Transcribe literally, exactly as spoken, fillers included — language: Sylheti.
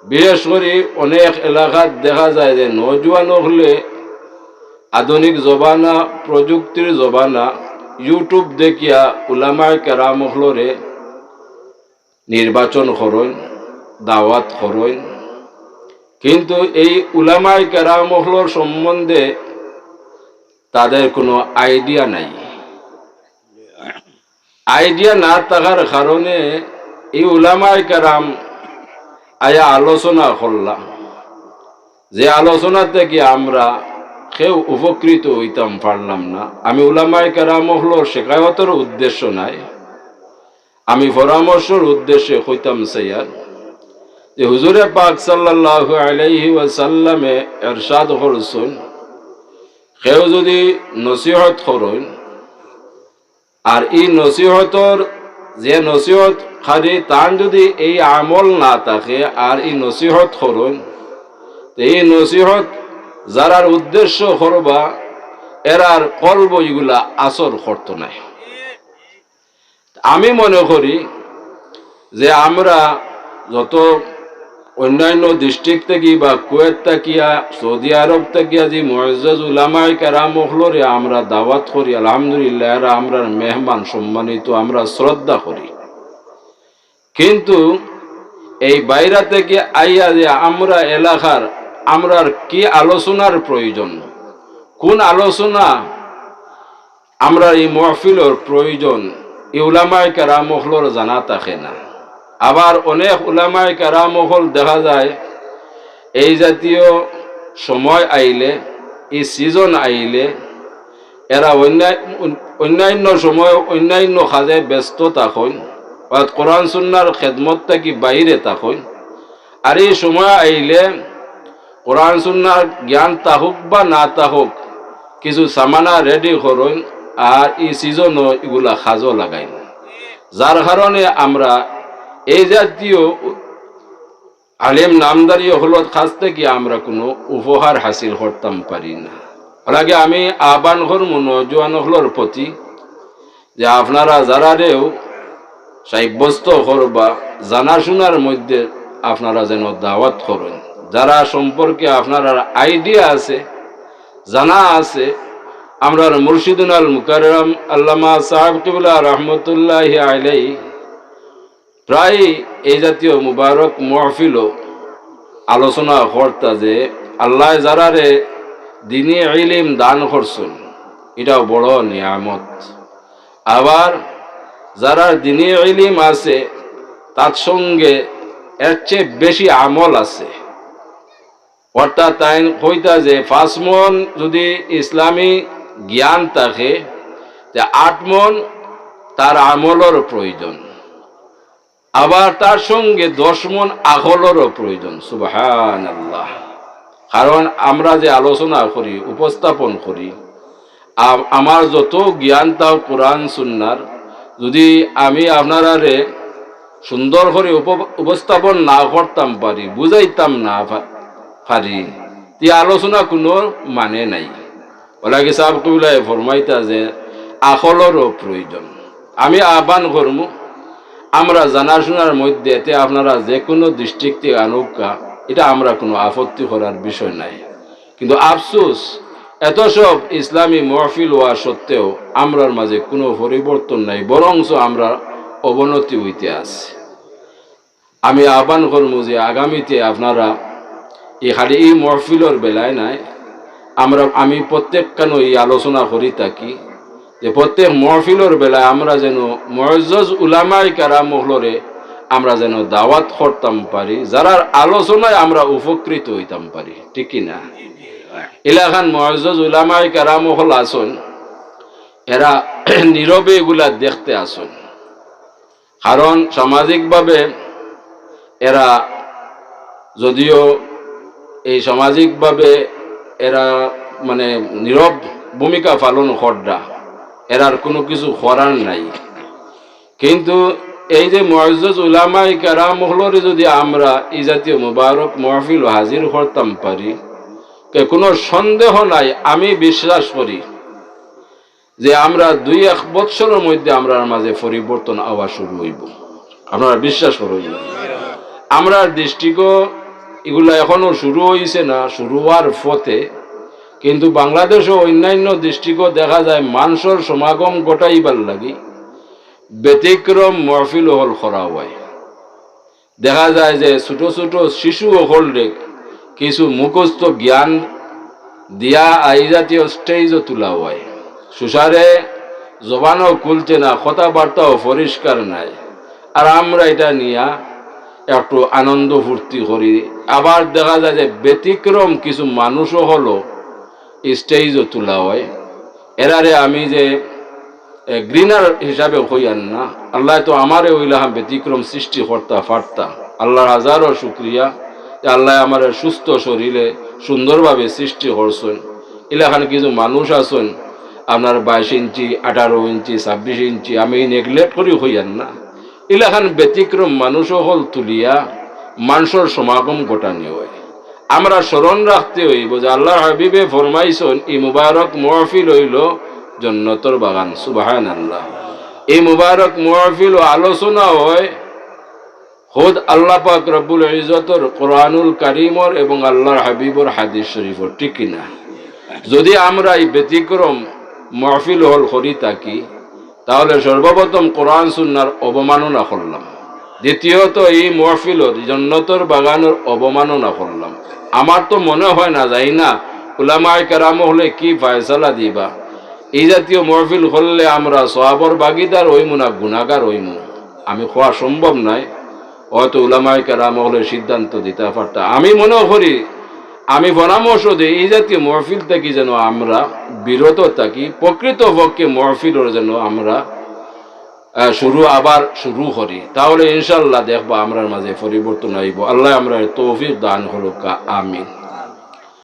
বিশেষ করি অনেক এলাকাত দেখা যায় যে নওজোয়ান অকলে, আধুনিক জমানা, প্রযুক্তির জমানা, YouTube দেখিয়া উলামায়ে কেরাম অকলরে নির্বাচন করইন, দাওয়াত করইন, কিন্তু এই উলামায়ে কেরাম অকলর সম্বন্ধে তাদের কোনো আইডিয়া নাই। আইডিয়া না থাকার কারণে এই উলামায়ে কেরাম আয়া আলোচনা করলা, যে আলোচনা থাকি আমরা কেউ উপকৃত অইতাম পারলাম না। আমি উলামায়ে কেরাম অকলর শেকায়তর উদ্দেশ্য নাই, আমি পরামর্শর উদ্দেশ্যে কইতাম চাইয়ার যে হুজুরে পাক সাল্লাল্লাহু আলাইহি ওয়াসাল্লামে এরশাদ করছইন, কেউ যদি নসিহত করইন, আর ই নসিহতর যে নসিহতকারী তান যদি এই আমল না থাকে, আর ই নসিহত করইন, তে এই নসিহত যারার উদ্দেশ্য করবা, এরার কলব ইগুলা আসর করতো নায়। আমি মনে করি যে আমরা যত অন্যান্য ডিস্ট্রিক্ট থাকি বা কুয়েত থাকিয়া, সৌদি আরব থাকিয়া যে মুআজ্জাজ উলামায়ে কেরাম অকলরে আমরা দাওয়াত করি, আলহামদুলিল্লাহ, এরা আমরার মেহমান, সম্মানিত, আমরা শ্রদ্ধা করি। কিন্তু এই বাইরা থাকি আইয়া যে আমরা এলাকার, আমরার কি আলোচনার প্রয়োজন, কোন আলোচনা আমরার ই মহফিলর প্রয়োজন, ই উলামায়ে কেরাম অকলর জানা থাকে না। আবার অনেক উলামায়ে কেরাম অকল দেখা যায় এই জাতীয় সময় আইলে, ই সিজন আইলে, এরা অন্যায়-, অন্যান্য সময় অন্যান্য কাজে ব্যস্ত থাকইন, অর্থাৎ কোরআন সুন্নাহর খেদমত থাকি বাইরে থাকইন। আর ই সময় আইলে কোরআন সুন্নাহর জ্ঞান থাকুক বা না থাকুক, কিছু সামানা রেডি করইন, আর ই সিজনও ইগুলা কাজও লাগাইন, যার কারণে আমরা এই জাতীয় আলিম নামদারি অকলর কাছ থাকি আমরা কোনো উপকার হাসিল করতাম পারি না। অর লাগি আমি আহ্বান করমু নওজোয়ান অকলর প্রতি যে আপনারা যারারেও সাব্যস্ত করবা, জানাশোনার মধ্যে আপনারা যেন দাওয়াত করইন, যারা সম্পর্কে আপনারার আইডিয়া আছে, জানা আছে। আমরার মুর্শিদুনাল মুকাররম আল্লামা সাহেব কিবলা রহমতুল্লাহি আলাইহি প্রায় এই জাতীয় মুবারক মহফিলও আলোচনা করতা যে আল্লায় যারারে দ্বীনি ইলিম দান করছইন, ইটাও বড় নিয়ামত। আবার যারার দ্বীনি ইলিম আছে, তার সঙ্গে এর চেয়ে বেশি আমল আছে। অর্থাৎ তাইন কইতা যে পাঁচ মণ যদি ইসলামী জ্ঞান থাকে, তে আট মণ তার আমলর প্রয়োজন, আবার তার সঙ্গে দশ মণ আকলরও প্রয়োজন। সুবহানাল্লাহ। কারণ আমরা যে আলোচনা করি, উপস্থাপন করি, আ-, আমার যত জ্ঞান তাও কোরআন সুন্নার, যদি আমি আপনারারে সুন্দর করি উপ-, উপস্থাপন না করতাম পারি, বুঝাইতাম না পা-, পারি, তে আলোচনা কোনো মানে নাই। অর লাগি সাহেব কিবলায় ফরমাইতা যে আকলরও প্রয়োজন। আমি আহ্বান করমু, আমরা জানাশোনার মধ্যে এতে আপনারা যে কোনো ডিস্ট্রিক্ট থাকি আনউক্কা, ইটা আমরা কোনো আপত্তি করার বিষয় নাই। কিন্তু আফসোস, এত সব ইসলামী মহফিল অওয়া সত্ত্বেও আমরার মাঝে কোনো পরিবর্তন নাই, বরঞ্চ আমরার অবনতি অইতে আছে। আমি আহ্বান করমু যে আগামীতে আপনারা ই খালি ই মহফিলর বেলায় নায়, আমরা, আমি প্রত্যেকখানো ই আলোচনা করি থাকি যে প্রত্যেক মহফিলর বেলায় আমরা যেন মুআজ্জাজ উলামায়ে কেরাম অকলরে আমরা যেন দাওয়াত করতাম পারি, যারার আলোচনায় আমরা উপকৃত অইতাম পারি, ঠিক কি না? ইলাখান মুআজ্জাজ উলামায়ে কেরাম অকল আছইন, এরা নীরবে ইগুলা দেখতে আছইন। কারণ সামাজিকভাবে এরা, যদিও এই সামাজিকভাবে এরা মানে নীরব ভূমিকা পালন কররা, এরার কোনো কিছু করার নাই। কিন্তু এই যে মুআজ্জাজ উলামায়ে কেরাম অকলরে যদি আমরা ই জাতীয় মুবারক মহফিলো হাজির করতাম পারি, তে কোনো সন্দেহ নাই, আমি বিশ্বাস করি যে আমরা দুই এক বৎসরর মধ্যে আমরার মাঝে পরিবর্তন আওয়া শুরু অইবো। আপনারা বিশ্বাস করইন, আমরার ডিস্ট্রিক্টও এগুলা এখনো শুরু হইছে না, শুরু হওয়ার পথে। কিন্তু বাংলাদেশও অন্যান্য ডিস্ট্রিক্টও দেখা যায় মানষর সমাগম ঘটাইবার লাগি ব্যতিক্রম মহফিল অকল করা হয়। দেখা যায় যে ছোট ছোট শিশু অকলরে কিছু মুখস্থ জ্ঞান দিয়া এই জাতীয় স্টেজও তোলা হয়। সুসারে জবানও খুলছে না, কথাবার্তাও পরিষ্কার নাই। আর আমরা এটা নিয়া একটু আনন্দ ফুর্তি করি। আবার দেখা যায় যে ব্যতিক্রম কিছু মানুষও হলো স্টেজও তোলা হয়। এরারে আমি যে, এ, ঘৃণার হিসাবে কইয়ার না, আল্লাহ তো আমারে ওইলাখান ব্যতিক্রম সৃষ্টি করতা পারতা। আল্লাহর হাজারো শুক্রিয়া যে আল্লাহ আমারে সুস্থ শরীরে সুন্দরভাবে সৃষ্টি করছেন। ইলাখান কিছু মানুষ আছেন আপনার বাইশ ইঞ্চি, আঠারো ইঞ্চি, ছাব্বিশ ইঞ্চি, আমি নেগলেক্ট করি কইয়ার না। ইলাখান ব্যতিক্রম মানুষ অকল তুলিয়া মানষর সমাগম ঘটানি হয়। আমরা স্মরণ রাখতে হইব যে আল্লাহর হাবিবে ফরমাইছন, "এই মুবারক মহফিল হইল জন্নতর বাগান।" সুবহানাল্লাহ। এই মুবারক মহফিল ও আলোচনা হয় খোদ আল্লাহ পাক রব্বুল ইজ্জতর কোরআনুল কারীমর এবং আল্লাহর হাবিবর হাদিস শরীফর, ঠিক কি না? যদি আমরা এই ব্যতিক্রম মহফিল অকল করি থাকি, তাহলে সর্বপ্রথম কোরআন সুন্নাহর অবমাননা করলাম, দ্বিতীয়ত এই মহফিলর জন্নতর বাগানর অবমাননা করলাম। আমার তো মনে হয় না, যাই না, উলামায়ে কেরাম অকলে কি ফয়সালা দিবা। এই জাতীয় মহফিল করলে আমরা সওয়াবর ভাগীদার হইমু না গুনাহগার হইমু, আমি কওয়া সম্ভব নায়। হয়তো উলামায়ে কেরাম অকলে সিদ্ধান্ত দিতা পারতা। আমি মনে করি, আমি পরামর্শ দেই, এই জাতীয় মহফিল থাকি যেন আমরা বিরত থাকি, প্রকৃতপক্ষে মহফিলর যেন আমরা, আহ, শুরু, আবার শুরু করি, তাহলে ইনশাআল্লাহ দেখবা আমরার মাঝে পরিবর্তন আইব। আল্লাহ আমরারে তৌফিক দান করুক্কা, আমিন।